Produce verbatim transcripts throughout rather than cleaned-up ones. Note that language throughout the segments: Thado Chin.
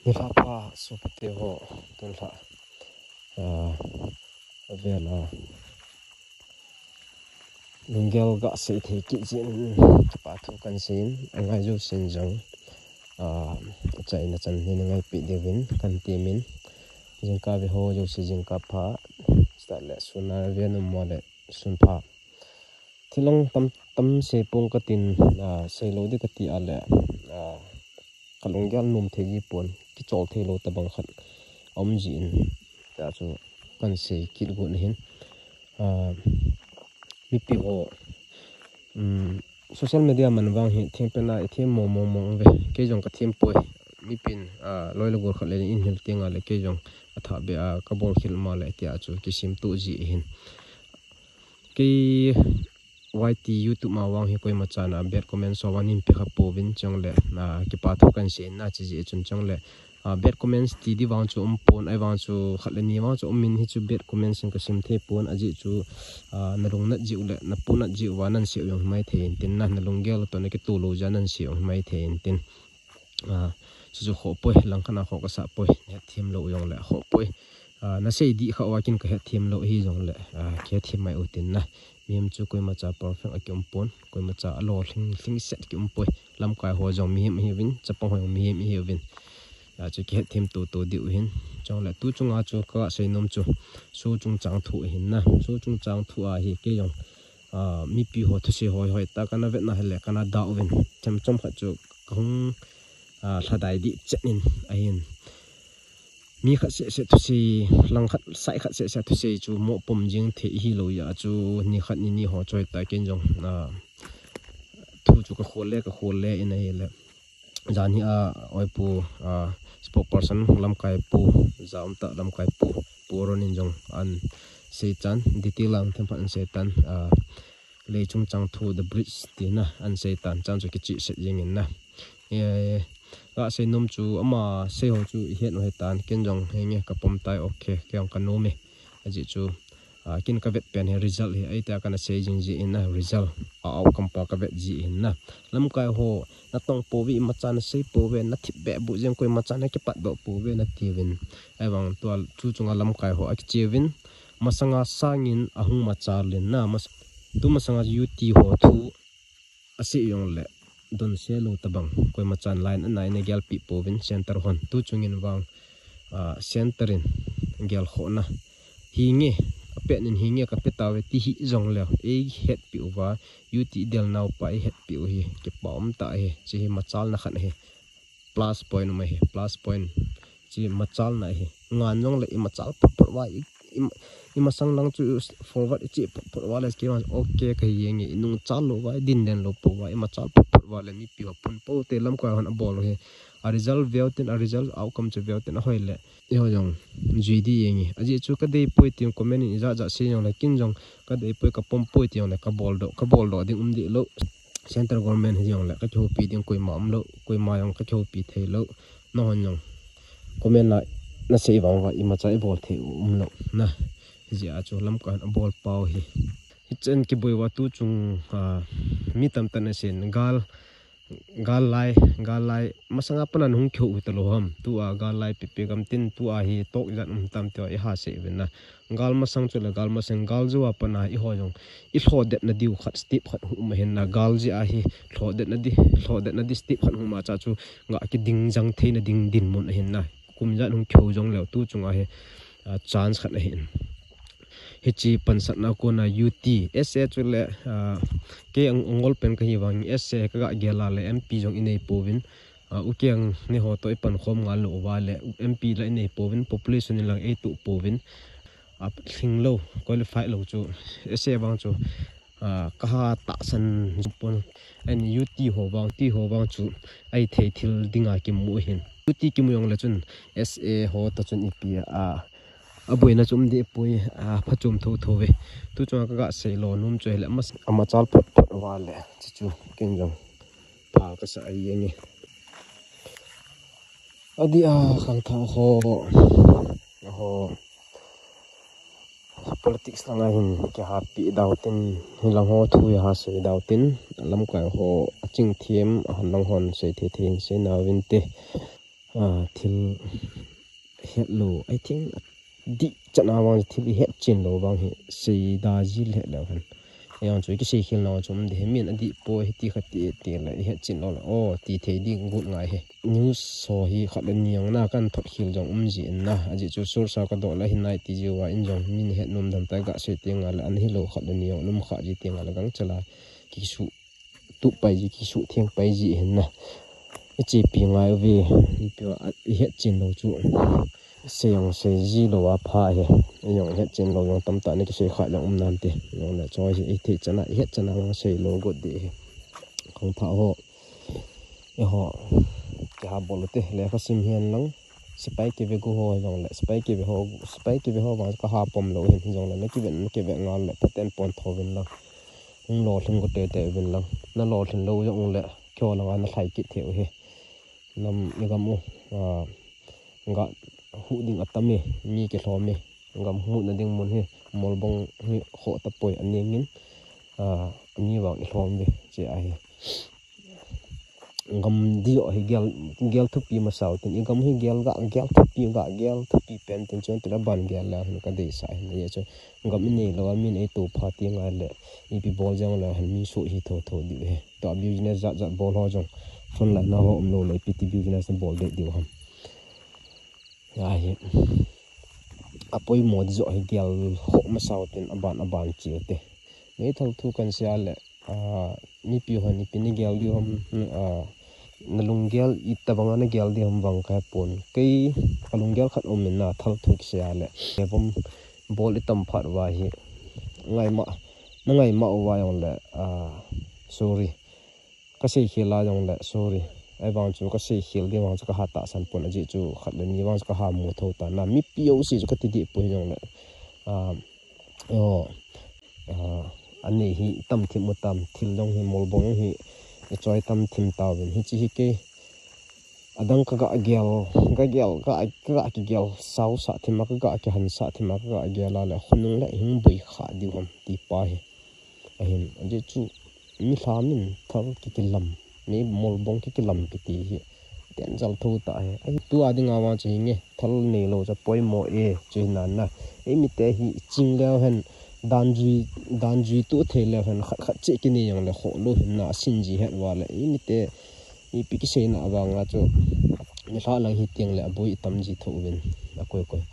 Nilhah pha sopite ho, tunlhah, ah, avel a lunggel gasei thei kit jin, kipa thu kahin seiyin, angai jousen jong, ah, achaina chan hin ngaipeh diuvin kahin temin, jingkah veho jouse jingkah pha, start le sun a ve nom mo le sun pha. Thil jong tam, tam sei pong katin, ah, seilou ding kati a le, ah, kalunggel nom thei ji pon, kichol theilou tabang khat aum jin, tia chu kahin sei kit got ahin. Ah, mipi ho, um, social media man vang hi thempen a ithem mong mong mong ve. Kei jong kathem poi. Mipin, ah, loi le gol khat le in hil teng a le kei jong athah beh a kabol khel ma le tia chu kisim tu ji ahin. Kei Y T YouTube ma vang hi koima chan a bad comment so vang hin pe kha pouvin chule, ah, kipa thu kahin seiyin achi ji chun chule, ah, bad comments ti di vang chu um pon, ahivang chu khat le ni vang chu um in hichu bad comments in kasim thei pon, ajeh chu, ah, nalungnat jiu le napunat jiu va nahin sei u jong himai thei intin na, nalunggel toh nakitoh lou jeh a nahin sei u jong himai thei intin. Ah, chuchu khoh poi, langkhat a khoh kasah poi, hetthem lou jong le khoh poi. Ah, nasei dih kha uva kin kahetthem lou ahi jong le, ah, kihetthem mai u tin na. Mihem chu koima cha perfect akium pon, koima cha alolhing, lhingset kium poi. Lamkai ho jong mihem ahiuvin, chapang ho jong mihem ahiuvin. Ah, chu kihetthem toto diu ahin. Chule tu chunga chu kasei nom chu, so chungchang thu ahin na. So chungchang thu a hi kei jong, ah, mipi ho thusei hoi hoi tah kana vetna hile kana da uvin. Chomkhat chu kahung, ah, lhadai dih chet in ahin. Mi khat seh seh thusei, lang khat, side khat seh seh thusei chu mo pom jing thei hilou jeh a chu ni khat ni ni ho choi tah kin jong, ah, thu chu kakhol le, kakhol le in ahile. Jan hi a, oipu, ah, spokesperson lamkai pu, ja um tah lamkai pu, Pu Aaron in jong ahin sei tan, detail lang themkhat ahin sei tan, ah, Leichung Changthu The Bridge tina ahin sei tan, chan chu kichih set jeng in na. Eh, kasei nom chu ama sei ho chu ihet u ahitan, ken jong henge kapom tai, okay, kei jong kanom e. Ajeh chu, ah, ken kavet pen hi result hi, ahi tia kana sei jing ji in na, result, a outcome pa kavet ji in na. Lamkai ho, natong pouve, imacha nasei pouve, nathip beh bu jeng, koima cha nakipat doh pouve natiuvin. Ahivang tua chu chunga lamkai ho akicheuvin, masanga sangin ahung machal in na, mas-, tu masanga U T ho thu asei jongle, donse lou tabang, koima chan line ana in agelpi pouvin center hon. Tu chungin vang, ah, center in gelkhohna hinge, apet in hinge kapeh tauve ti hih jongle, eihetpi uva, U T del naupa eihetpi u hi, kipa um tah ahi, hiche hi machalna khat ahi. Plus point um ahi, plus point. Hiche machalna ahi. Ngan jongle imachal phot phot uva, i, i, imasang lang chu forward iche phot phot uva le, kei vang okay kahi jenge, inungchal lou uva, idin den lou pou uva, imachal phot phot uva le, mipi ho phun pou te lamkai hon abol u hi. A result veu tin, a result outcome chu veu tin, ahoi le, eiho jong jui ding jenge. Ajeh chu kadei poi tin comment in ijat jat sei jongle, ken jong kadei poi, kapom poi ti jongle, kabol doh, kabol doh ding um deh lou. Central government hi jongle kakihoupi ding koima umlou, koima jong kakihoupi theilou. Nahon jong comment a nasei vang uva imacha ibol thei u umlou na. Hijeh a chu lamkai hon abol pau hi. Hichan kiboi uva tu chung, ah, mi tamtah in asei in, gal, gal lai, gal lai masanga pat a nahung kihou u talou ham. Tua gal lai pipi gam tin, tua hi talk ijat um tam tia iha sei uvin na. Gal masang chu le gal masang, gal jou a pat a eiho jong ilhohdetna diu khat step khat hung um ahin na, gal jeh a hi lhohdetna di, lhohdetna di step khat hung um a cha chu ga kiding jang theina ding dinmun ahin na. Kum ijat hung kihou jongleu tu chunga hi, ah, chance khat ahin. Hiche pansatna kona U T, S A chu le, ah, kei ang, angol pen kahi vang S A kaga gel a le M P jong inei pouvin. Ah, ukeng ni ho toh ipankhom ngal lou uva le, M P la inei pouvin, population in lang eitoh pouvin. Ah, lhing lou, qualify lou chu, S A vang chu, ah, kaha tahsan pon, ahin U T ho vang, T ho vang chu, ahithei thil dinga kimu ahin. U T kimu jongle chun, S A ho toh chun ipi a, aboina chu um deh poi, ah, phachom tho tho ve. Tu chunga kaga sei lo nom chu hile, ama, amachal phot phot uva le, chuchu ken jong pha kasa ahi jenge. Adeh a khangthah ho, ho, politics langa hin kihapi dau tin, hilang ho thu iha sei dau tin, lamkai ho aching them, ahan lang hon sei thei thei hin sei nauvin te. Ah, thil het lou, I think, dih chan a vang thil i het chen lou vang hi, sei da ji le lou hen. Ei ang chu i kisei khel na chu um de hi, min a dih poi hi ti kha ti, ti le i het chen lou le, o, ti thei ding got ngai hi. News so hi khat le ni ang na kan thot khel jong um ji in na, a ji chu source a ka doh le hin nai ti ji uva in jong min het nom dan ta ga sei ti nga le an hi lou khat le ni ang lum kha ji ti nga le gang chala ki su tu pai ji, ki su theng pai ji hin na. I chepi ngai uve, i pi a, i het chen lou chu. Sei ang sei ji lou a pha hi. I ang het chen lou jong tam ta ni kisei kha jong um nan ti. Jong le choi hi i thei chan a, i het chan a ang sei lou got de hi. Kong pha ho. I ho. Ki ha bol te, le kha sim hian lang. Sipai ki ve gu ho jong le, sipai ki ve ho, sipai ki ve ho vang ka ha pom lou hin jong le, na ki ve, na ki ve ngal le, paten pon tho vin lang. Hung lo hling ko te te vin lang. Na lo hling lou jong le, kyo lang a na thlai kit thei u hi. Nam i gam u, ah, ga hu ding a tam e, mi ki hlom e. Gam hu na ding mun hi, mol bong hi kho ta poi a ning in, ah, mi vang i hlom ve, che a hi. Gam di o hi gel, gel thupi masa u tin, i gam hi gel ga, gel thupi ga, gel thupi pen tin chun tila ban gel le hin ka dei sa hin, ye chu gam i nei lou a, min ei to pha ti ngai le, i pi bol jang le hin mi su hi tho tho di u hi. To business jat jat bol ho jong, front line na ho um lou le, i pi ti business na bol de di u ham. Ya hi, a poimo di jo hi gel ho masa u tin, a ban, a ban chi u te. Mei thal thu kan sia le, ah, mipi hon ipi ni gel di ham, ah, na lunggel i tabang a na gel di ham vang ka pon. Kei ka lunggel khat um in na thal thu ki sia le. Evom bol i tam phat uva hi. Ngai ma, na ngai ma uva jong le, ah, sorry. Ka sei khel a jong le, sorry. Ai vang chu ka sei khel di vang chu ka ha ta san pon a ji chu khat le ni vang chu ka ha mu tho ta na. Mipi o si chu ka ti di poi jong le. Ah, Yo, ah, ani hi tam thim u tam, thil jong hi mol bong hi, i choi tam thim ta vin hi chi hi ke. Adang ka ga gel, ga gel, ga, ka ga ki gel, sau sa thim a ka ga ki han sa thim a ka ga gel a le, hunung le hing bui kha di ham ti pa hi. Ahin, a ji chu, mi hla min thal ki ki lam. Mi mol bong ki ki lam ki ti hi. Ten jal tho ta hi. Ai, tu a ding a vang chu hi nge. Thal nei lou cha poimo e, chu hi nan na. Ei mi te hi ching leu hen, dan jui, dan jui tu thei leu hen, khat khat che ki nei jong le kho lou hin na, sin ji het uva le. Ei mi te, i pi ki sei na vang a chu. Mi hla lang hi tiang le a bui i tam ji tho vin. A koi koi.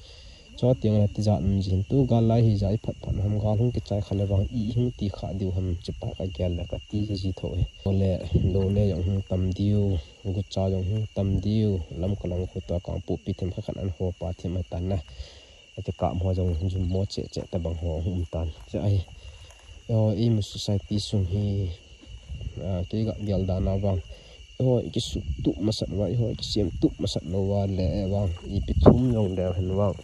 Cho tiang le ti jat um jin tu gal lai hi ja i phat phat ham gal hung ki chai kha le vang i hung ti kha diu ham chi pa ka gel le ka ti ji tho e. Lo le lo le jong hung tam diu, gu cha jong hung tam diu, lam ka lang khu to kang pu pi them kha khan an ho pa them a tan na. A ti ka mo jong jum mo che che ta bang ho hung um tan. Cha ai. Yo, i mu society sung hi, ah, kei ga gel dan a vang. Eiho, i ki su tup masat uva, eiho, i ki siam tup masat lou uva le, eh, vang, i pi thum jong le, hen vang.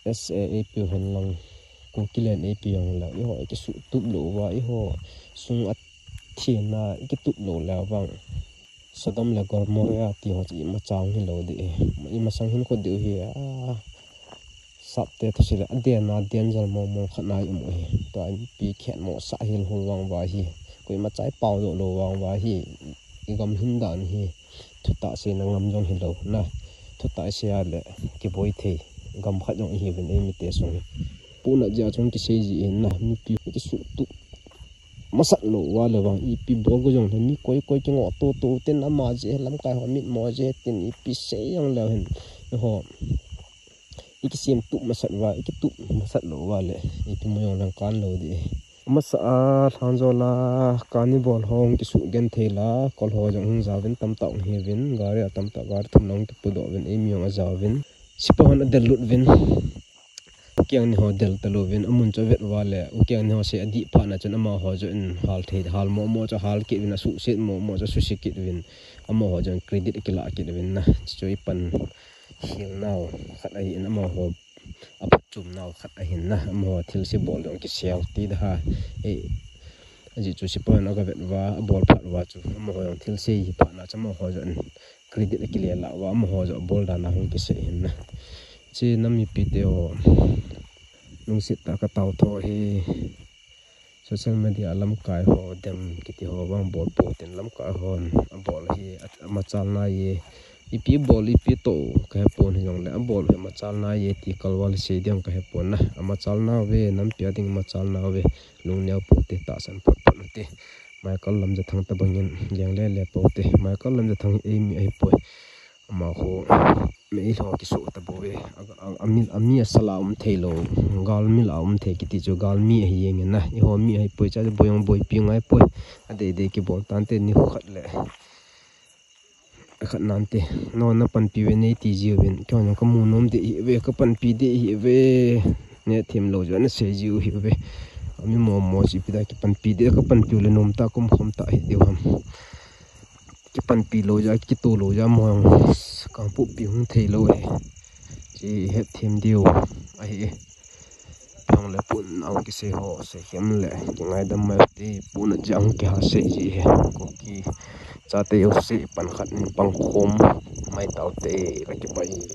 S A A P hen lang, Kuki len A P jong le, eiho, i ki su tup lou uva, eiho, sung a thina, i ki tup lou le vang. Sodom le Gomorrah ti ho chu ima chang hi lou di e. Ima sang hin kho diu hi a. Sap te thu sile, a den a den jal mo mo khat na i um u hi. Tua i pi khen mo sa hil hul vang va hi. Koima chai pau doh lou vang va hi. I gam hin dan hi. Thu ta se na ngam jong hi lou na. Thu ta se a le ki boi thei. Gam khat jong hi vin ei mi te sung hi. Pu na ja chung ki sei ji in na. Mi pi ki su tu. Masat lou uva le vang ipi bol go jong le mi koi koi kingoh to to ten ama je lamkai ho mit mo je ten ipi sei jong le hen. Ho. I kisiam tup masat uva, i kitup masat lou uva le ipi mo jong lang kan lou di. Masa a lhang jo la kani bol ho hung kisu gen thei la kol ho jong hung ja vin tamtah hung hi vin gari a tamtah gari thum lang kipu doh vin ei mi jong a ja vin. Sipa hon a del lut vin. Ukiang ni ho del ta lou vin, amun chu vet uva le, ukiang ni ho se adih phat na chun amaho chu in hal thei, hal mo mo chu hal kit vin, asuhset mo mo chu asuhset kit vin, amaho chu in credit kilah kit vin na, chu i pan hil nau khat ahi in amaho, aphat chum nau khat ahi na, amaho thil se bol dong kisel ti da ha, e, aji chu sipa in aga vet uva, abol phat uva chu, amaho jong thil se hi phat na chu amaho chu in credit akile la uva, amaho chu abol dan a hung kisei hin na. Che nam mipi te ho. Lungset tah a ka tao tho hi. Social media a lamkai ho dem kiti ho vang bol pou tin, lamkai hon abol hi a, amachal nai e. Ipi bol ipi toh kahepon hijongle abol hi amachal nai e ti kalval sei ding kahepon na. Amachal nauve, nampi a ding amachal nauve. Lungneo pou te, tahsan phot phot u te. Michael Lamjathang tabangin leng le le pou te. Michael Lamjathang hi eimi ahipoi. Amaho meilhou kisoh tabouve. A, a, ami, ami asal a um theilou, galmi la um thei kiti chu galmi ahi jengin na. Eiho mi ahipoi, cha boijong boipi ngaipoi. Adei dei kibol tante nikho khat le akhat nante. No, napanpi uve nei ti jiuvin. Keiho jong kamu nom deh hiuve, kapanpi deh hiuve. Neh themlou jeh a nasei jiu hiuve. Ami momo chu ipi da kipanpi deh, kapanpi u le nomtah a kaum khom tah hi diu ham. Kipanpi lou jeh a, kitoh lou jeh a, mo jong kapupi hung theilou hi. Chu hetthem diu ahi. Ipi hung le puna hung kisei ho, seikhem le kingaidam mai u te, puna jeh a hung kiha sei ji hi. Kuki chate jouse pan khat in pangkhom mai taute, kakipah e.